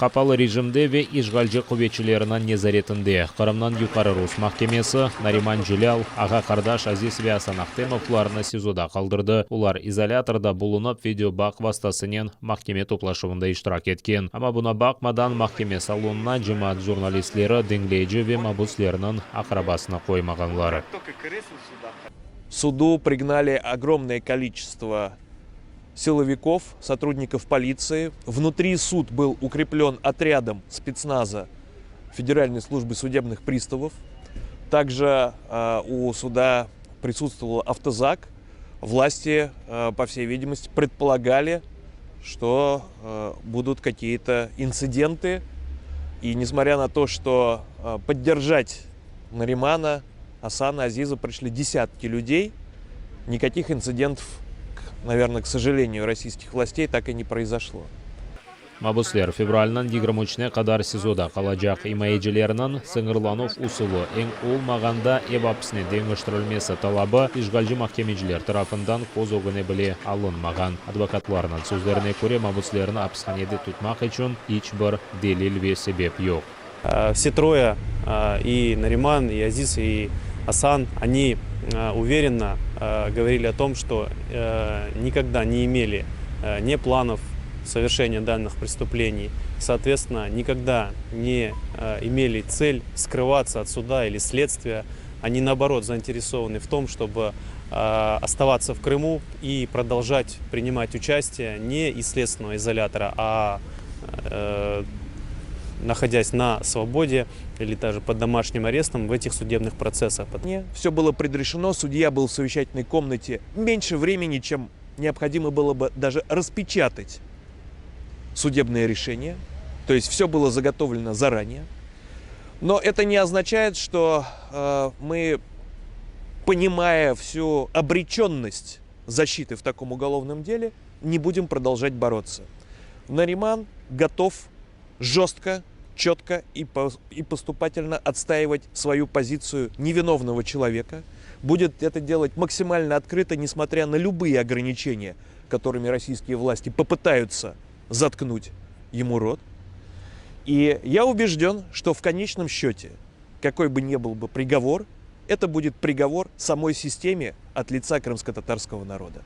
Qapalı rejimde ve işğalci quvetçileriniñ nezaretinde Qırımnıñ Yuqarı rus mahkemesi Nariman Celâl, ağa-qardaş Aziz ve Asan Ahtemovlarnı SİZOda qaldırdı. Olar izolâtorda bulunıp, videobağ vastasınen mahkeme toplaşuvında iştirak etken. Amma buña baqmadan, mahkeme salonına cemaat jurnalistleri, diñleyici ve mabüslerniñ aqrabasını qoymağanlar. Суду пригнали огромное количество силовиков, сотрудников полиции. Внутри суд был укреплен отрядом спецназа Федеральной службы судебных приставов. Также у суда присутствовал автозак. Власти, по всей видимости, предполагали, что будут какие-то инциденты. И несмотря на то, что поддержать Наримана, Асана, Азиза пришли десятки людей, никаких инцидентов, наверное, к сожалению, российских властей так и не произошло. Mabüsler fevralniñ 23-ne qadar SİZOda qalacaq. İmayecilerniñ sıñırlanuv usulı, eñ olmağanda ev apsine deñiştirilmesi talabı işğalci mahkemeciler tarafından köz ögüne bile alınmağan. Advokatlarnıñ sözlerine köre, mabüslerni apishanede tutmaq içün iç bir delil ve sebep yoq. Все трое, и Нариман, и Азиз, и Асан, они уверенно говорили о том, что никогда не имели ни планов совершения данных преступлений, соответственно, никогда не имели цель скрываться от суда или следствия. Они, наоборот, заинтересованы в том, чтобы оставаться в Крыму и продолжать принимать участие не из следственного изолятора, а находясь на свободе или даже под домашним арестом в этих судебных процессах. Все было предрешено, судья был в совещательной комнате меньше времени, чем необходимо было бы даже распечатать судебное решение. То есть все было заготовлено заранее. Но это не означает, что мы, понимая всю обреченность защиты в таком уголовном деле, не будем продолжать бороться. Нариман готов жестко, четко и поступательно отстаивать свою позицию невиновного человека. Будет это делать максимально открыто, несмотря на любые ограничения, которыми российские власти попытаются заткнуть ему рот. И я убежден, что в конечном счете, какой бы ни был бы приговор, это будет приговор самой системе от лица крымско-татарского народа.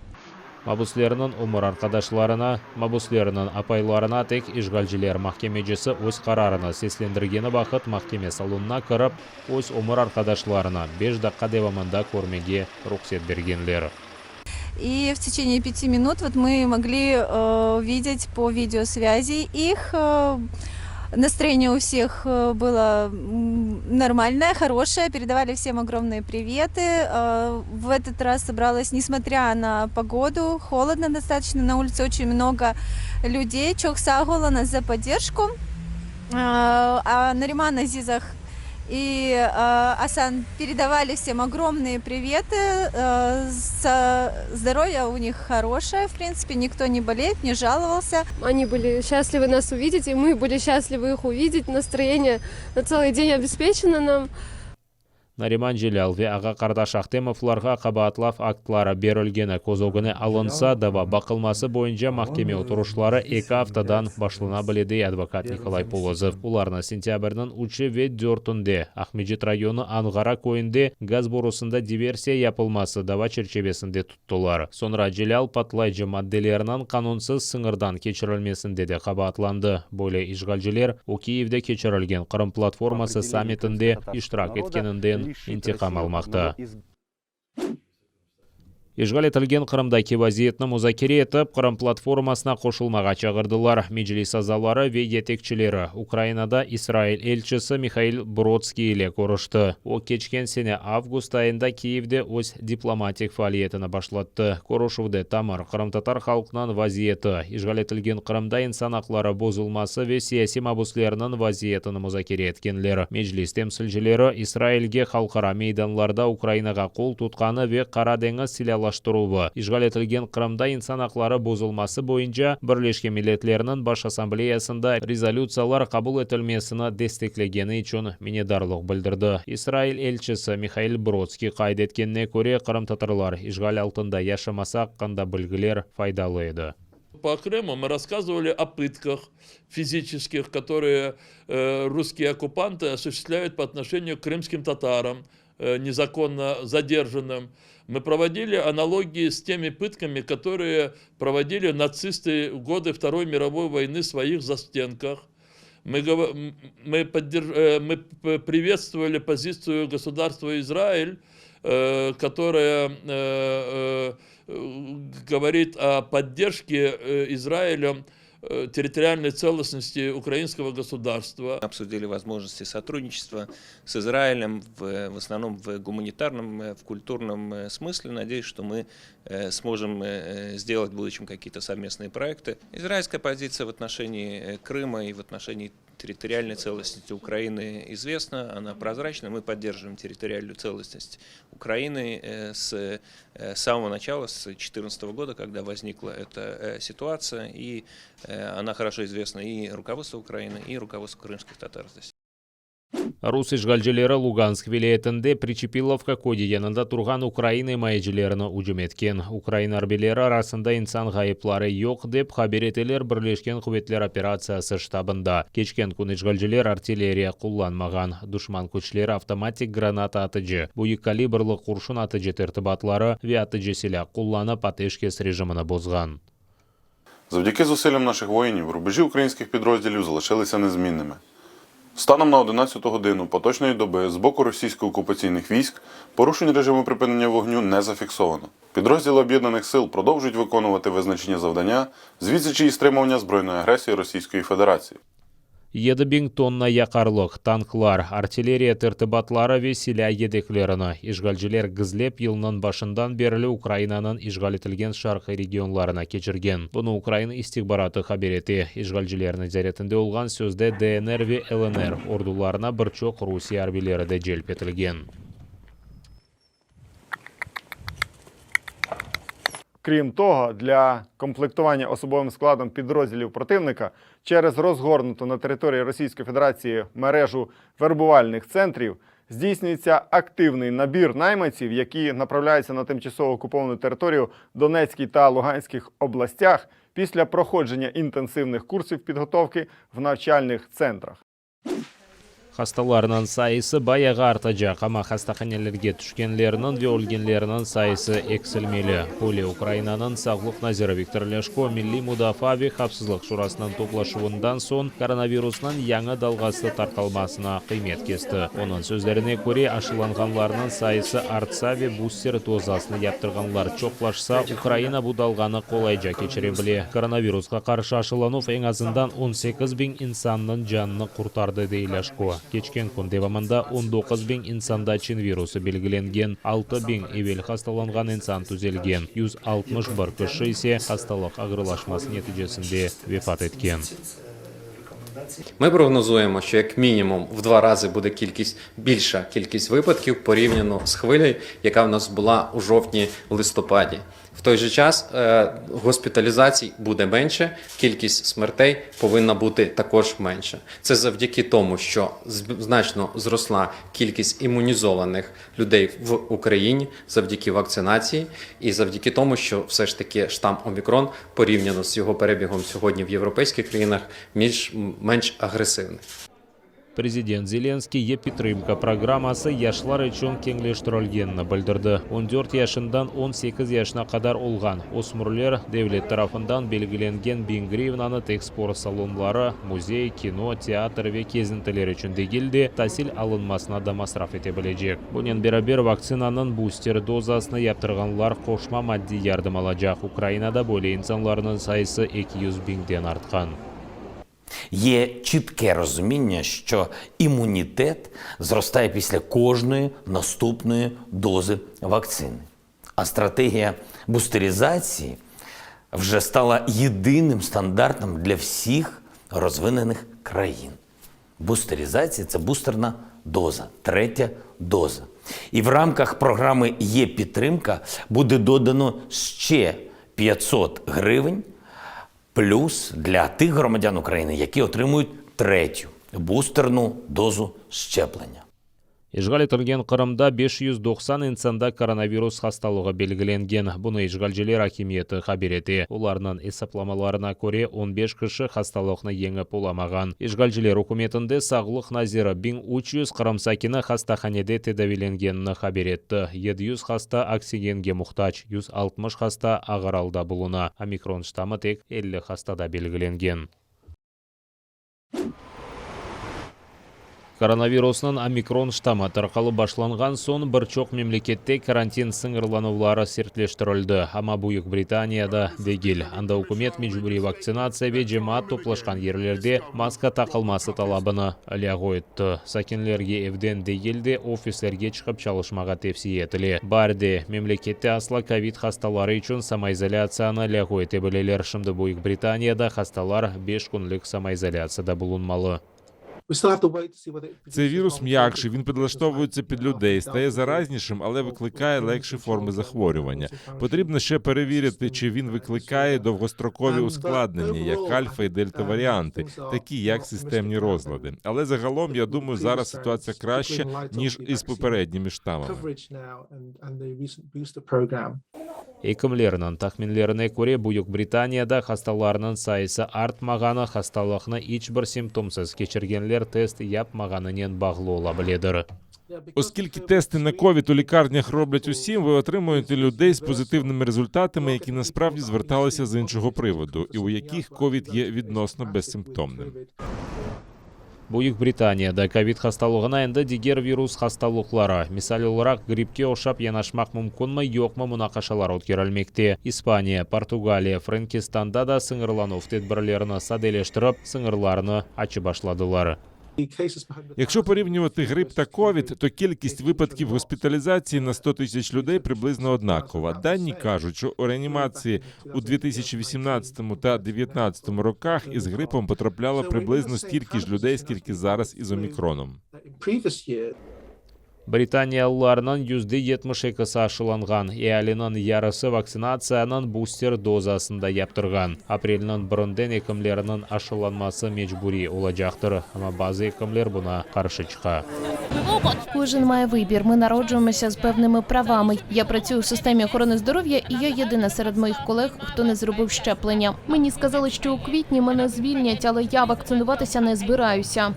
Mabüslerniñ ömür arqadaşlarına, mabüslerniñ apaylarına tek işğalciler mahkemecisi öz qararını seslendirgeni vaqıt mahkeme salonına kirip, öz ömür arqadaşlarını 5 daqqa devamında körmege ruhset bergenler. И в течение 5 минут вот мы могли видеть по видеосвязи их. Настроение у всех было нормальное, хорошее, передавали всем огромные приветы. В этот раз собралось, несмотря на погоду, холодно достаточно, на улице очень много людей. Çoq sağ oluñız за поддержку. А Нариман, Азиз и Асан передавали всем огромные приветы. Здоровье у них хорошее, в принципе, никто не болеет, не жаловался. Они были счастливы нас увидеть, и мы были счастливы их увидеть. Настроение на целый день обеспечено нам. Nariman Celâl ve ağa-qardaş Ahtemovlarğa qabaatlav aktları berilgeni köz ögüne alınsa, dava baqılması boyunca mahkeme oturışları 2 aftadan başlana bile, dey advokat Nikolay Polozov. Olarnı sentâbrniñ 3 ve 4-ünde Aqmescit rayonı Anğara köyünde gaz borusında diversiya yapılması dava çerçivesinde tuttılar. Soñra Celâl patlayıcı maddelerniñ qanunsız sıñırdan keçirilmesinde de qabaatlandı. Böyle işğalciler o Kiyevde keçirilgen Qırım platforması sammitinde iştirak etkeninden intiqam almaqta. İşğal etilgen Qırımdaki vaziyetni muzakere etip, Qırım platformasına qoşulmağa çağırdılar. Meclis azaları ve yetekçileri Ukrainada İsrail elçisi Mihail Brodskiy ile körüşti. O, keçken sene avgust ayında Kiyevde öz diplomatik faaliyetini başlattı. Körüşüvde tamır qırımtatar halqınıñ vaziyeti, işğal etilgen Qırımda insan aqları bozulması ve siyasiy mabüslerniñ vaziyetini muzakere etkenler. Meclis temsilcileri İsrailge halqara meydanlarda Ukrainağa qol tutqanı ve Qara deñiz silâlaştıruvı, işğal etilgen Qırımda insan aqları bozulması boyunca Birleşken Milletlerniñ Baş Assambleyasında rezolütsiyalar qabul etilmesini desteklegeni içün minnetdarlıq bildirdi. İsrail elçisi Mihail Brodskiy qayd etkenine köre, qırımtatarlar işğal altında yaşaması aqqında bilgiler faydalı edi. По Крыму мы рассказывали о пытках физических, которые русские оккупанты осуществляют по отношению к крымским татарам, незаконно задержанным. Мы проводили аналогии с теми пытками, которые проводили нацисты в годы Второй мировой войны в своих застенках. Мы, мы, поддерж... мы приветствовали позицию государства Израиль, которая говорит о поддержке Израилем территориальной целостности украинского государства. Обсудили возможности сотрудничества с Израилем, в, в основном в гуманитарном, в культурном смысле. Надеюсь, что мы сможем сделать в будущем какие-то совместные проекты. Израильская позиция в отношении Крыма и в отношении территориальной целостности Украины известна, она прозрачна. Мы поддерживаем территориальную целостность Украины с самого начала, с 2014 года, когда возникла эта ситуация, и она хорошо известна и руководству Украины, и руководству крымских татар здесь. Rus işğalcileri Lugansk vilâyetinde Pričepilovka köyü yanında turğan ukrain imayecilerini ücüm etken. Ukrain arbiyleri arasında insan ğayıpları yoq, dep haber eteler Birleşken quvetler operatsiyası ştabında. Keçken kün işğalciler artilleriya qullanmağan. Duşman küçleri avtomatik granata atıcı, büyük kalibrli qurşun atıcı tertibatları ve atıcı silâ qullanıp ateşkes rejimini bozğan. Завдяки зусиллям наших воїнів рубежі українських підрозділів залишилися незмінними. Станом на 11 годину поточної доби з боку російсько-окупаційних військ порушень режиму припинення вогню не зафіксовано. Підрозділи об'єднаних сил продовжують виконувати визначені завдання з відсічі і стримування збройної агресії Російської Федерації. 7000 tonna yaqarlıq, tanklar, artilleriya tertibatları ve silâ yedeklerini işğalciler gizlep yılnıñ başından berli Ukrainanıñ işğal etilgen şarqiy regionlarına keçirgen. Bunı ukrain istihbaratı haber ete. İşğalciler nezaretinde olğan sözde DNR ve LNR ordularına bir çoq Rusiye arbiyleri de celp etilgen. Крім того, для комплектування особовим складом підрозділів противника через розгорнуту на території Російської Федерації мережу вербувальних центрів здійснюється активний набір найманців, які направляються на тимчасово окуповану територію Донецькій та Луганських областях після проходження інтенсивних курсів підготовки в навчальних центрах. Hastalarnıñ sayısı bayağı artacaq, amma hastahanelerge tüşkenlerniñ ve ölgenlerniñ sayısı eksilmeli. Böyle Ukrainanıñ sağlıq naziri Viktor Lâşko Milliy mudafaa ve havfsızlıq şurasınıñ toplaşuvından soñ koronavirusnıñ yañı dalğası tarqalmasına qıymet kesti. Onıñ sözlerine köre, aşılanğanlarnıñ sayısı artsa ve buster dozasını yaptırğanlar çoqlaşsa, Ukraina bu dalğanı qolayca keçire bile. Koronavirusqa qarşı aşılanuv eñ azından 18 biñ insannıñ canını qurtardı, dey Lâşko. Keçken kün devamında 19 biñ insanda çin virusı belgilengen, 6000 evel hastalanğan insan tüzelgen, 161 kişi ise hastalıq ağırlaşması neticesinde vefat etken. Ми прогнозуємо, що як мінімум в два рази буде кількість більша кількість випадків порівняно з хвилею, яка в нас була у жовтні-листопаді. В той же час е, госпіталізацій буде менше, кількість смертей повинна бути також менша. Це завдяки тому, що значно зросла кількість імунізованих людей в Україні завдяки вакцинації, і завдяки тому, що все ж таки штам Омікрон порівняно з його перебігом сьогодні в європейських країнах більш менш агресивний. Prezident Zelenskıy yePidtrimka programması yaşlar içün keñleştirilgenini bildirdi. 14 yaşından 18 yaşına qadar olğan ösmürler devlet tarafından belgilengen 1000 grivnanı tek sport salonları, müzey, kino, teatr ve kezintiler içün degil de, tasil alınmasına da masraf ete bilecek. Bunen beraber, vaktsinanıñ buster dozasını yaptırğanlar qoşma maddiy yardım alacaq. Ukrainada böyle insanlarnıñ sayısı 200 biñden artqan. Є чітке розуміння, що імунітет зростає після кожної наступної дози вакцини. А стратегія бустеризації вже стала єдиним стандартом для всіх розвинених країн. Бустеризація це бустерна доза, третя доза. І в рамках програми єПідтримка буде додано ще 500 гривень плюс для тих громадян України, які отримують третю бустерну дозу щеплення. İşğal etilgen Qırımda 590 insanda koronavirus hastalığı belgilengen. Bunı işğalciler akimiyeti haber ete. Olarnıñ esaplamalarına köre, on beş kişi hastalıqnı yeñip olamağan. İşğalciler ükümetinde sağlıq naziri 1300 Qırım sakini hastahanede tedaviylengenini haber etti. 700 hasta oksigenge muhtac, 160 hasta ağır alda buluna. Omikron ştamı tek 50 hastada belgilengen. Koronavirusnıñ omikron ştamı tarqalıp başlanğan soñ bir çoq memlekette karantin sıñırlanuvları sertleştirildi, amma Büyük Britaniyada degil. Anda ükümet mecburiy vaktsinatsiya ve cemaat toplaşqan yerlerde maska taqılması talabını lâğu etti. Sakinlerge evden degil de, ofislerge çıqıp çalışmağa tevsiye etile. Baarde memlekette asla kovid hastaları içün samoizolâtsiyanı lâğu ete bileler. Şimdi Büyük Britaniyada hastalar beş künlik samoizolâtsiyada bulunmalı. Цей вірус м'якший, він підлаштовується під людей, стає заразнішим, але викликає легші форми захворювання. Потрібно ще перевірити, чи він викликає довгострокові ускладнення, як альфа і дельта варіанти, такі як системні розлади. Але загалом, я думаю, зараз ситуація краща, ніж із попередніми штамами. Ekimlerniñ tahminlerine köre, Büyük Britaniyada hastalarnıñ sayısı artmağanı hastalıqnı iç bir simptomsız keçirgenler test yapmağanınen bağlı ola biledir. Оскільки тести на ковід у лікарнях роблять усім, ви отримуєте людей з позитивними результатами, які насправді зверталися з іншого приводу, і у яких ковід є відносно безсимптомним. Büyük Britaniyada kovid hastalığına endi diger virus hastalıqları, misal olaraq, grippke oşap yanaşmaq mümkünmi, yoqmı munaqaşalar ötkerilmekte. İspaniya, Portugaliya, Frenkistanda da sıñırlanuv tedbirlerini sadeleştirip, sıñırlarnı açıp başladılar. Якщо порівнювати грип та ковід, то кількість випадків госпіталізації на 100 тисяч людей приблизно однакова. Дані кажуть, що у реанімації у 2018 та 2019 роках із грипом потрапляло приблизно стільки ж людей, скільки зараз із омікроном. Britaniyalılarnıñ %72-si aşılanğan, ealiniñ yarısı vaktsinatsiyanıñ buster dozasını da yaptırğan. Aprelniñ birinden ekimlerniñ aşılanması mecburiy olacaqtır, amma bazı ekimler buña qarşı çıqa. Кожен має вибір. Ми народжуємося з певними правами. Я працюю в системі охорони здоров'я, і я єдина серед моїх колег, хто не зробив щеплення. Мені сказали, що у квітні мене звільнять, але я вакцинуватися не збираюся.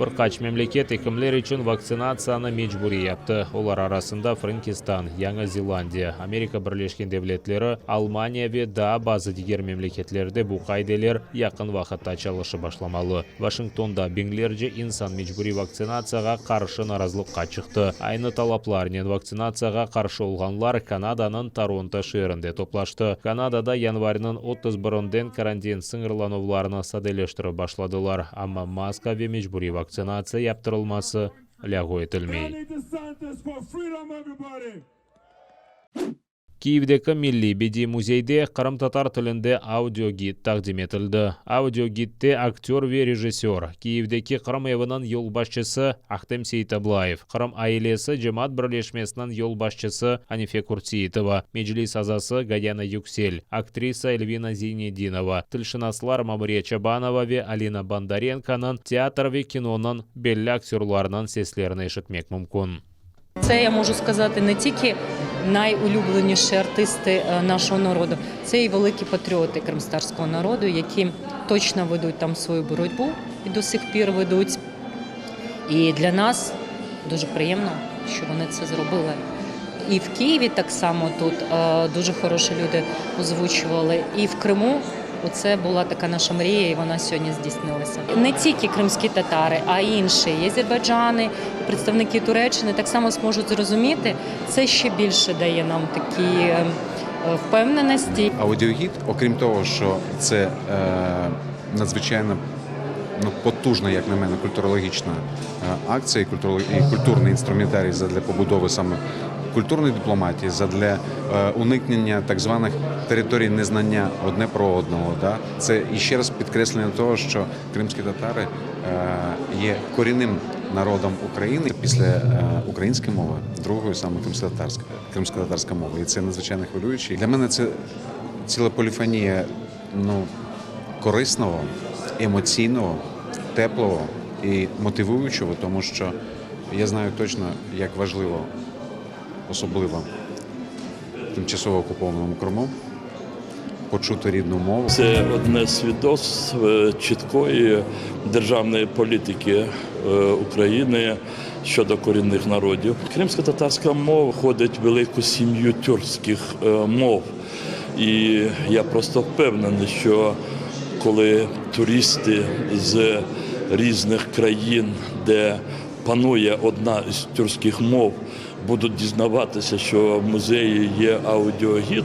Bir qaç memleket ekimler içün vaktsinatsiyanı mecburiy yaptı. Olar arasında Frenkistan, Yañı Zelandiya, Amerika Birleşken Devletleri, Almaniya ve daa bazı diger memleketlerde bu qaideler yaqın vaqıtta çalışıp başlamalı. Vaşingtonda biñlerce insan mecburiy vaktsinatsiyağa qarşı narazılıqqa çıqtı. Aynı talaplarnen vaktsinatsiyağa qarşı olğanlar Kanadanıñ Toronto şeerinde toplaştı. Kanadada yanvarniñ 31-inden karantin sıñırlanuvlarını sadeleştirip başladılar, amma maska ve mecburiy vaktsinatsiya yaptırılması lâğu etilmey. Kiyevdeki Milliy bediy müzeyde qırımtatar tilinde audiogid taqdim etildi. Audiogidte aktör ve rejissör, Kiyevdeki Qırım eviniñ yolbaşçısı Ahtem Seitablayev, Qırım ailesi cemaat birleşmesiniñ yolbaşçısı Anife Kurtseitova, Meclis azası Gayana Yüksel, aktrisa Elvina Zeynedinova, tilşınaslar Mamuriye Çabanova ve Alina Bondarenkonıñ, teatr ve kinonıñ belli aktörlarınıñ seslerini eşitmek mümkün. Це я можу сказати не тільки найулюбленіші артисти нашого народу, це і великі патріоти кримськотатарського народу, які точно ведуть там свою боротьбу і до сих пір ведуть. І для нас дуже приємно, що вони це зробили. І в Києві так само тут дуже хороші люди озвучували, і в Криму. Оце була така наша мрія, і вона сьогодні здійснилася. Не тільки кримські татари, а й інші, і азербайджани, і представники Туреччини так само зможуть зрозуміти. Це ще більше дає нам такі впевненості. Аудіогід, окрім того, що це е, надзвичайно ну, потужна, як на мене, культурологічна акція і, і культурний інструментарій для побудови саме культурної дипломатії, задля уникнення так званих територій незнання одне про одного. Да? Це іще раз підкреслення того, що кримські татари є корінним народом України після української мови, другою саме кримськотатарська, кримськотатарська мова. І це надзвичайно хвилююче. Для мене це ціла поліфонія ну, корисного, емоційного, теплого і мотивуючого, тому що. Я знаю точно, як важливо, особливо в тимчасово окупованому Криму, почути рідну мову. Це одне з свідоцтв е, чіткої державної політики е, України щодо корінних народів. Кримська татарська мова входить в велику сім'ю тюркських е, мов. І я просто впевнений, що коли туристи з різних країн, де панує одна з тюркських мов, будуть дізнаватися, що в музеї є аудіогід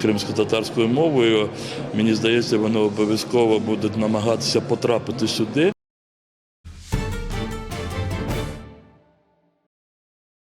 кримсько-татарською мовою, мені здається, вони обов'язково будуть намагатися потрапити сюди.